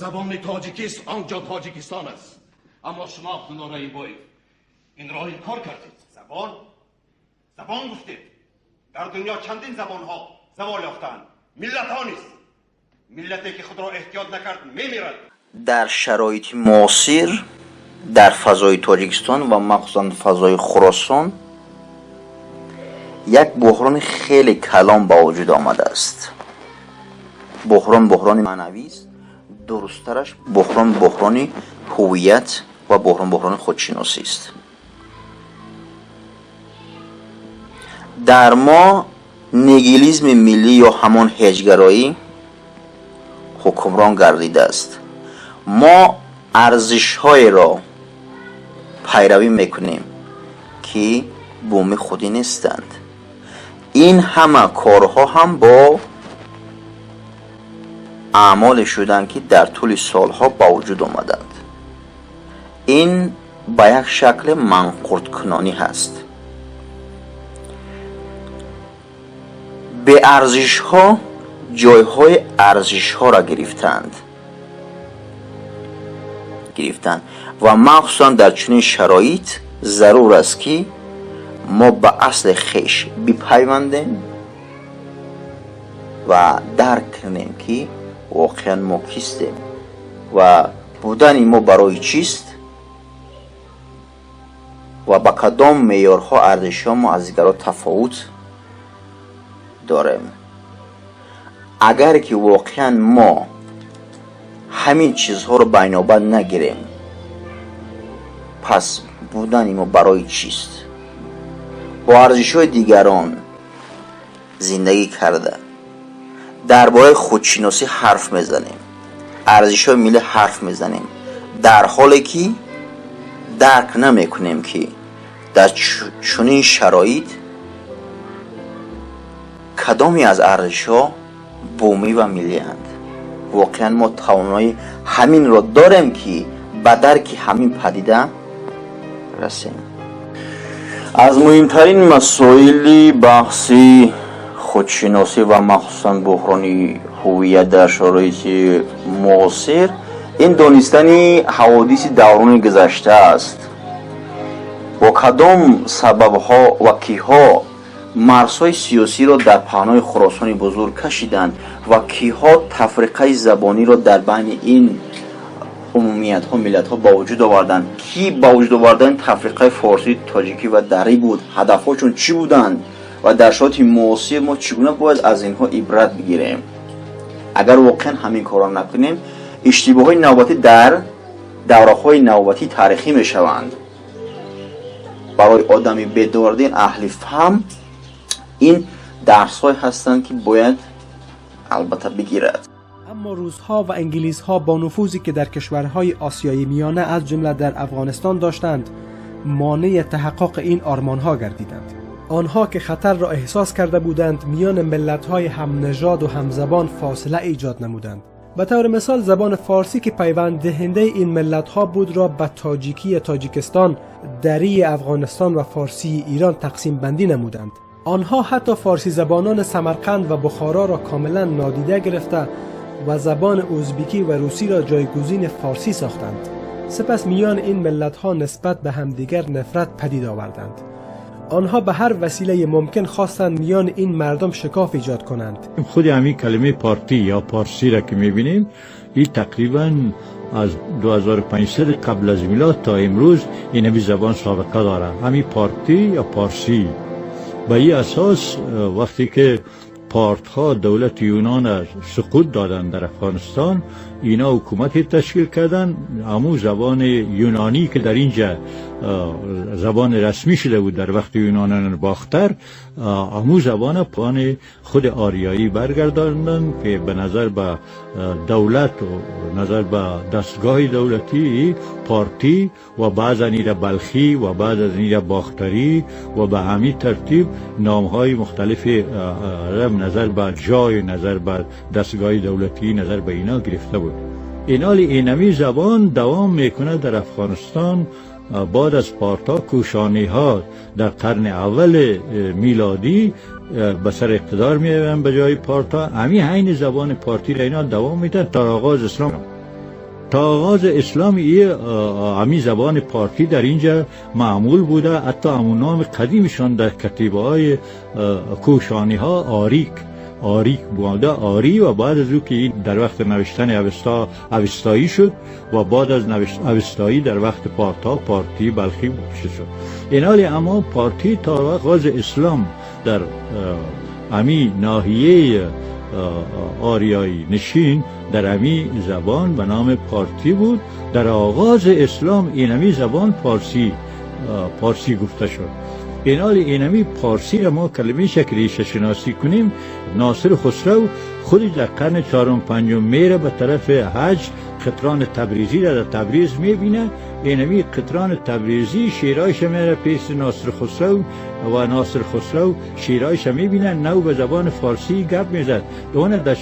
забони тоҷикист, он ҷо Тоҷикистон аст. Аммо шумо, Абдулло Раҳимбоев, инро инкор кардед. Забон? Забон гуфтед. Дар дунё чандин забонҳо завол ёфтаанд. Миллатҳо низ. Миллате ки худро эҳтиёт накард, мемирад. Дар шароити муосир, дар фазои Тоҷикистон ва махсусан фазои Хуросон як буҳрони хеле калон ба вуҷуд омадааст. Буҳрон буҳрони маънавист, дурусттараш буҳрон буҳрони ҳувият ва буҳрон буҳрони худшиносист. Дар мо нигилизми миллӣ ё ҳамон ҳеҷгароӣ ҳукмрон гардидааст. Мо арзишҳоеро пайравӣ мекунем, ки буми худӣ нестанд. Ин ҳама корҳо ҳам бо аъмоле шуданд, ки дар тӯли солҳо ба вуҷуд омаданд. Ин ба як шакли манқурткунонӣ ҳаст. Беарзишҳо ҷойҳои арзишҳоро гирифтаанд ва махсусан дар чунин шароит зарур аст, ки мо ба асли хеш бипайвандем ва дарк кунем, ки воқеан мо кистем ва будани мо барои чист ва ба кадом меъёрҳо арзишҳо мо аз дигарҳо тафовут дорем. Агар ки воқеан мо ҳамин чизҳоро ба инобат нагирем, пас будани мо барои чист? Бо арзишҳои дигарон зиндагӣ карда, дар бораи худшиносӣ ҳарф мезанем, арзишҳои миллӣ ҳарф мезанем, дар ҳоле ки дарк намекунем, ки дар чунин шароит кадоме аз арзишҳо бумӣ ва миллианд. Воқеан мо тавонои ҳаминро дорем, ки ба дарки ҳамин падида расем. Аз муҳимтарин масоили баҳси худшиносӣ ва махсусан буҳрони ҳувият дар шароити муосир ин донистани ҳаводиси даврони гузашта аст. Бо кадом сабабҳо ва киҳо марзҳои сиёсиро дар паҳнои Хуросони бузург кашиданд ва киҳо тафриқаи забониро дар байни ин умумиятҳо, миллатҳо ба вуҷуд оварданд, ки ба вуҷуд овардани тафриқаи форсӣ, тоҷикӣ ва дарӣ буд, ҳадафҳошон чӣ буданд ва дар шароити муосир мо чӣ гуна бояд аз инҳо ибрат бигирем. Агар воқеан ҳамин корро накунем, иштибоҳҳои навбатӣ дар давраҳои навбатии таърихӣ мешаванд. Барои одами бедордин, аҳли фаҳм ин дарсҳое ҳастанд, ки бояд албатта бигирад. Аммо русҳо ва англисҳо бо нуфузе ки дар кишварҳои осиёи миёна аз ҷумла дар Афғонистон доштанд, монеи таҳаққуқи ин ормонҳо гардиданд. Онҳо ки хатарро эҳсос карда буданд, миёни миллатҳои ҳамнажод ва ҳамзабон фосила эҷод намуданд. Ба таври мисол, забони форсӣ ки пайванддиҳандаи ин миллатҳо буд را ба тоҷикии Тоҷикистон, дарии Афғонистон ва форсии Эрон тақсим бандӣ намуданд. Онҳо ҳатто форсӣ забонони Самарқанд ва Бухоро را комилан нодида гирифта ва забони узбекӣ ва русӣ را ҷойгузини форсӣ сохтанд. Сипас миёни ин миллатҳо нисбат ба ҳамдигар нафрат падид оварданд. Онҳо ба ҳар василаи мумкин хостанд миёни ин мардум шикоф эҷод кунанд. Худи ҳамин калимаи партӣ ё парсӣ را ки мебинем, ин тақрибан аз 2500 қабл аз милод то имрӯз ин ҳамин забон собиқа дорад. Ҳамин партӣ ё парсӣ. Ба ин асос вақте ки پارتها دولت یونان سقوط دادن در افغانستان، اینا حکومت تشکیل کردن. همو زبان یونانی که در اینجا زبان رسمی شده بود در وقت یونانان باختر، همو زبان پان خود آریایی برگرداندن که به نظر به دولت و نظر به دستگاه دولتی پارتی و بعض از بلخی و بعض از این باختری و به همین ترتیب نامهای مختلف نظر به جای، نظر به دستگاه دولتی، نظر به اینا گرفته بود. اینال اینمی زبان دوام میکنه در افغانستان. بعد از پارتا کوشانی ها در قرن اول میلادی به سر اقتدار میآیند به جای پارتا، همین حین زبان پارتی را اینا دوام میدن تا آغاز اسلام. تا آغاز اسلام همین زبان پارتی در اینجا معمول بوده. حتی همون نام قدیمشان در کتیبه های کوشانی ها آریک بوده، آری. و بعد از او که در وقت نوشتن اوستا اوستایی شد و بعد از اوستایی در وقت پارتا پارتی بلخی شد. اینالی اما پارتی تا آغاز اسلام در امی ناحیه آریایی نشین در امی زبان به نام پارتی بود. در آغاز اسلام اینمی زبان پارسی گفته شد. اینال اینمی پارسی را ما کلمه شکل شناسی کنیم، ناصر خسرو خودش در قرن چهارم پنجم میره به طرف حج، قطران تبریزی را در تبریز میبینه. اینمی قطران تبریزی شیرایش میره پیش ناصر خسرو و ناصر خسرو شیرایش میبینه، نو به زبان فارسی گپ میزد. اون در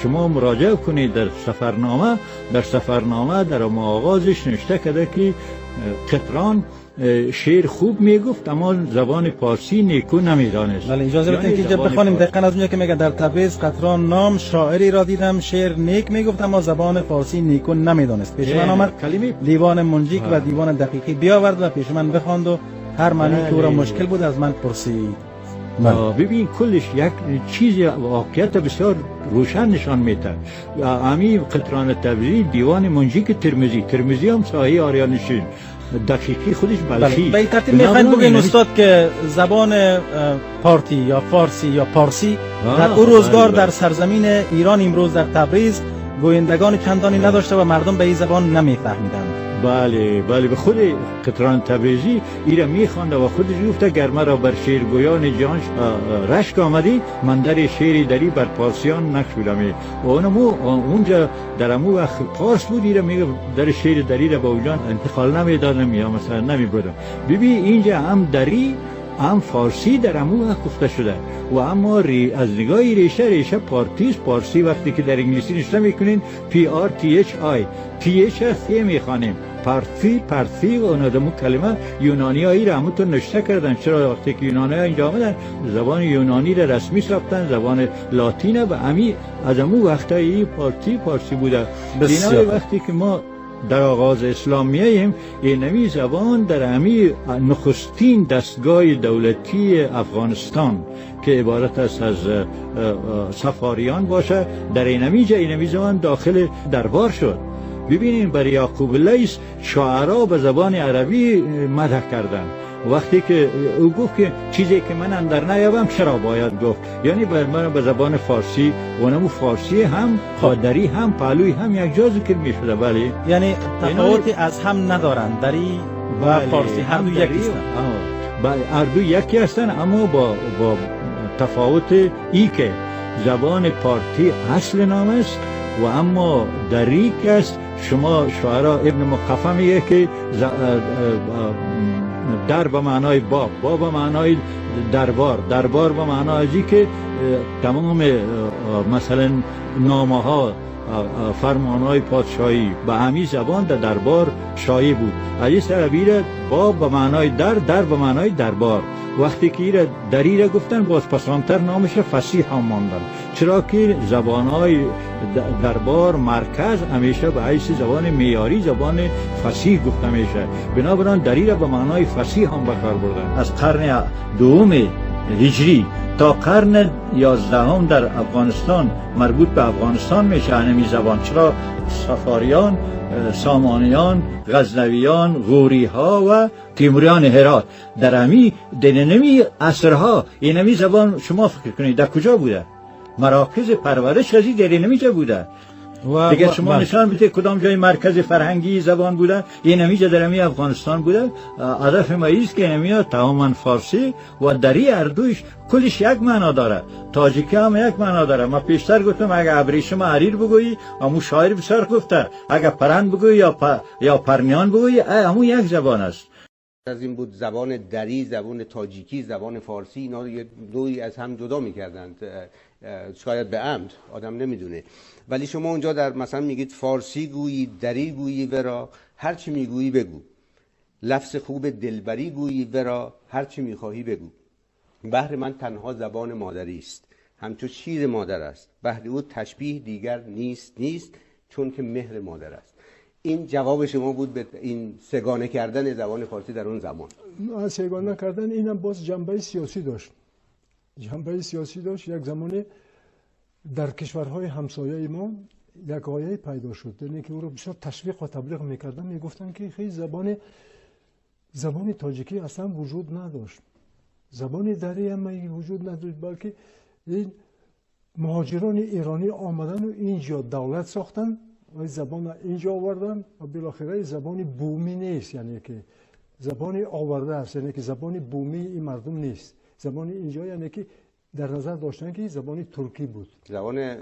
شما مراجعه کنید در سفرنامه، در سفرنامه در آغازش نوشته کرده که قطران شعر خوب میگفت اما زبان پارسی نیکو نمیدانست. بله اجازه بدید که اینجا بخوانیم دقیقاً از اونجا که میگه در تبریز قطران نام شاعری را دیدم شعر نیک میگفت اما زبان فارسی نیکو نمیدانست. پیش من آمد کلمه دیوان منجیک و دیوان دقیقی بیاورد و پیش من بخواند و هر معنی که او را مشکل بود از من پرسید. ببین کلش یک چیز واقعیت بسیار روشن نشان میده. امی قطران تبریزی دیوان منجیک ترمذی هم ساحه آریانشین دقیقی خودش بلخی. به این ترتیب میخواین بگین استاد که زبان پارتی یا فارسی یا پارسی در او روزگار در سرزمین ایران امروز در تبریز گویندگان چندانی نداشته و مردم به این زبان نمیفهمیدند. بله بله، به خود قطران تبریزی ایره میخوانده و خودش گفته گر مرا بر شعرگویان جهان رشک آمدی من در شعر دری بر پارسیان نگشودم. و اونمو اونجا در امو وقت پارس بود، ایره میگه در شعر دری را به اونجا انتقال نمیدادم یا مثلا نمیبردم. ببین اینجا هم دری هم فارسی در امو وقت گفته شده و اما از نگاه ریشه پارتیس پارسی وقتی که در انگلیسی نوشته میکنین PRTHI TH هست میخوانیم پارتی و اون کلمه یونانی هایی را همونطور نوشته کردن. چرا وقتی که یونانی ها اینجا آمدن زبان یونانی را رسمی ساختن، زبان لاتین و امی از امو وقتایی پارتی پارسی بوده. بسیار وقتی که ما در آغاز اسلام میاییم اینمی زبان در امی نخستین دستگاه دولتی افغانستان که عبارت است از صفاریان باشه، در اینمی جا اینمی زبان داخل دربار شد. ببینیم برای یعقوب لیث شاعرا به زبان عربی مدح کردن. وقتی که او گفت که چیزی که من اندر نیابم چرا باید گفت، یعنی بر من به زبان فارسی و نمو فارسی هم دری هم پهلوی هم یک جا ذکر می شده. بله یعنی تفاوتی از هم ندارند، دری و فارسی هر دو یکی هستند. بله هر دو یکی هستند، اما با تفاوت ای که زبان پارتی اصل نام است و اما دری که است. شما شعرا ابن مقفع میگه که در به معنای باب، باب به معنای دربار، دربار به معنای ازی که تمام مثلا نامه ها فرمان های پادشاهی به همین زبان در دربار شایع بود. از این سر باب به معنای در، در به معنای دربار. وقتی که ایره دری را گفتن باز پسانتر نامش فصیح هم ماندن، چرا که زبانهای دربار مرکز همیشه به حیث زبان معیاری زبان فصیح گفته میشه، بنابراین دری را به معنای فصیح هم به کار بردن. از قرن دوم هجری تا قرن 11 در افغانستان مربوط به افغانستان میشه همین زبان، چرا صفاریان، سامانیان، غزنویان، غوری ها و تیموریان هرات در همی دنمی عصرها اینمی زبان شما فکر کنید در کجا بوده؟ مراکز پرورش ازی در اینمی جا بوده. دیگه شما نشان بده کدام جای مرکز فرهنگی زبان بوده، اینمی جا در همی افغانستان بوده. هدف ما ایست که اینمی ها تماما فارسی و دری اردوش کلش یک معنا داره، تاجیکی هم یک معنا داره. ما پیشتر گفتم اگه ابریشم حریر بگویی همون شاعر بسیار گفته، اگه پرند بگویی یا پرنیان بگویی همون یک زبان است. از این بود زبان دری، زبان تاجیکی، زبان فارسی، اینا یه نوعی از هم جدا می‌کردند، شاید به عمد، آدم نمیدونه. ولی شما اونجا در مثلا میگید فارسی گویی، دری گویی ورا، هر چی میگویی بگو، لفظ خوب دلبری گویی ورا، هر چی میخواهی بگو. بهر من تنها زبان مادری است، همچو شیر مادر است، بهر او تشبیه دیگر نیست نیست، چون که مهر مادر است. این جواب شما بود به این سگانه کردن زبان فارسی در اون زمان. سگانه کردن اینم باز جنبه سیاسی داشت. جنبه سیاسی داشت. یک زمانی در کشورهای همسایه ما یک آیه پیدا شد، یعنی که او رو بسیار تشویق و تبلیغ میکردن، میگفتن که خیلی زبان تاجیکی اصلا وجود نداشت، زبان دری هم وجود نداشت، بلکه این مهاجران ایرانی آمدن و اینجا دولت ساختن و زبان اینجا آوردن و بالاخره زبان بومی نیست، یعنی که زبان آورده است، یعنی که زبان بومی این مردم نیست. زبان اینجا یعنی که در نظر داشتن که زبان ترکی بود، زبان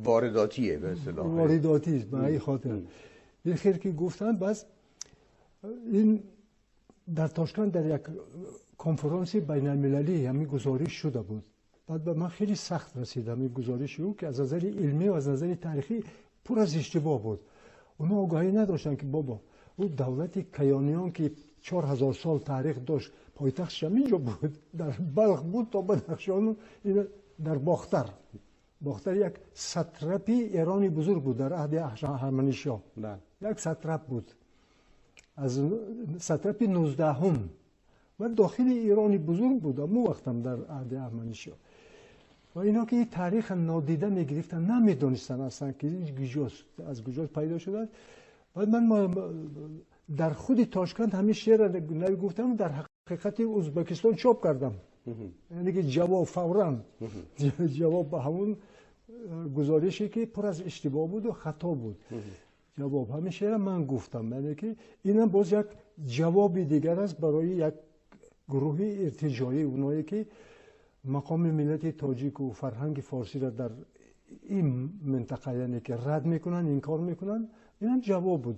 وارداتیه به اصطلاح، وارداتی است. به این خاطر این خیر که گفتن. بس این در تاشکند در یک کنفرانس بین المللی همین گزارش شده بود. بعد به من خیلی سخت رسید همین گزارش او که از نظر علمی و از نظر تاریخی پر از اشتباه بود. اونا آگاهی نداشتن که بابا او دولت کیانیان که 4000 سال تاریخ داشت، پایتختش هم اینجا بود، در بلخ بود تا بدخشان، در باختر. باختر یک ساتراپی ایرانی بزرگ بود در عهد هخامنشیان، یک ساتراپ بود از ساتراپی 19 و داخل ایرانی بزرگ بود اون وقت هم در عهد هخامنشیان. و اینا که این تاریخ نادیده میگرفتن، نمیدونستن اصلا که از کجاست پیدا شده. بعد من در خود تاشکند همین شعر را گفتم، در حقیقت ازبکستان چاپ کردم، یعنی که جواب فوراً جواب به همون گزارشی که پر از اشتباه بود و خطا بود، جواب همین شعر من گفتم. یعنی که اینم باز یک جواب دیگر است برای یک گروه ارتجاعی، اونایی که مقام ملت تاجیک و فرهنگ فارسی را در این منطقه یعنی که رد میکنن، انکار میکنن. اینم جواب بود.